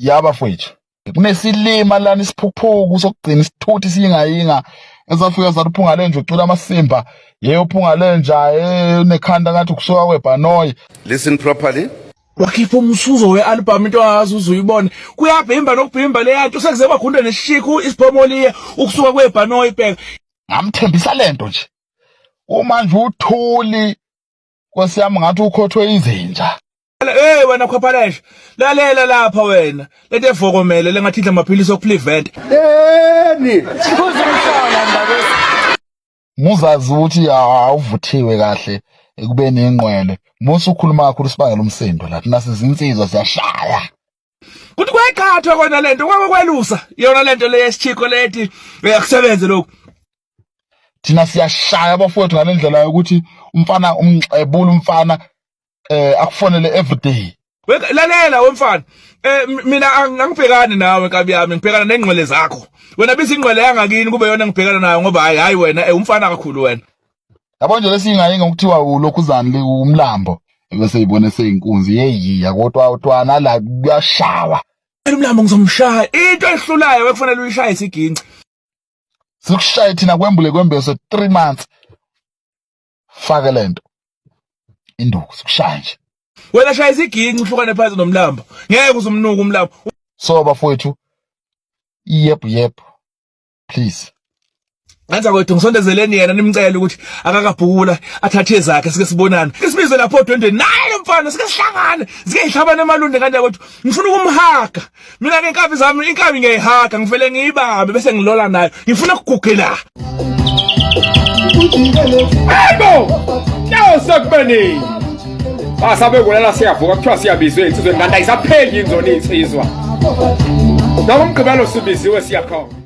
Yabafowethu, kunesilima lana, isiphukuphuku sokugcina, isithuthi siyingayinga esafika sathi uphunga lenja ucula amasimba. Ye, uphunga lenja unekhanda ngathi kusuka kwebhanoyi. Listen properly. Wakhipha umsuzo we-album, into angazi uze uyibone. Kuyabhimba nokubhimba leya nto, sekuze kwagunda neshikhu isiphomoliye ukusuka kwebhanoyi, bheka. Ngamthembisa lento nje, uma nje uthuli, Nkosi yami, ngathi ukhothwe izinja. Hey wena khwaphalesha, lalela lapha wena, lento evokomele lengathi idla amaphilisi okuprevent. Yeni. Muzazi ukuthi awuvuthiwe kahle ekubeni inqwele, musu ukhuluma kakhulu, sibangela umsindo la. Thina sizinsizwa, siyashaya. Kuthi kweqhathwa kona lento kwakwelusa yona lento le yesichiko leti uyakusebenza lokhu. Thina siyashaya abafowethu ngalendlela yokuthi umfana umxebula, umfana akufonele everyday. Lalela wemfana, mina angibhekani nawe nkabi yami, ngibhekana nengqwele zakho. Wena biza ingqwele yangakini kube yona engibhekana nayo, ngoba hayi hayi wena, umfana kakhulu wena. Yabo nje lesingayinga ukuthiwa ulokhuzani le umlambo bese ibone seyinkunzi yeyiya, kodwa utwana la kuyashawa. Umlambo ngizomshaya, into ehlulayo ekufanele uyishaye isiginci. Sikushaye thina kwembule kwembeso 3 months, fake lento induku, sikushaya nje. Wena shaya isiginci uhlukane phansi nomlambo, ngeke uzumnuka umlambo. So bafowethu, yep yep, please. Ngenza kwethu ngisondezeleni yena, nimcele ukuthi akakabhukula athathe ezakhe, sike sibonane, ke sibize lapho odwendweni naye lo mfana, sike sihlangane, sike sihlabane emalunde kanti kwethu ngifuna ukumhaga mina ke. Inkabi zami, inkabi ngiyayihaga, ngivele ngiyibambe bese ngilola nayo, ngifuna ukugugela. Hayibo! Nawo sekubeni. Basabe kulala siyavuka, kuthiwa siyabizwe insizweni, kanti ayisapheli inzona insizwa. Noma umgqibelo sibiziwe siyakhona.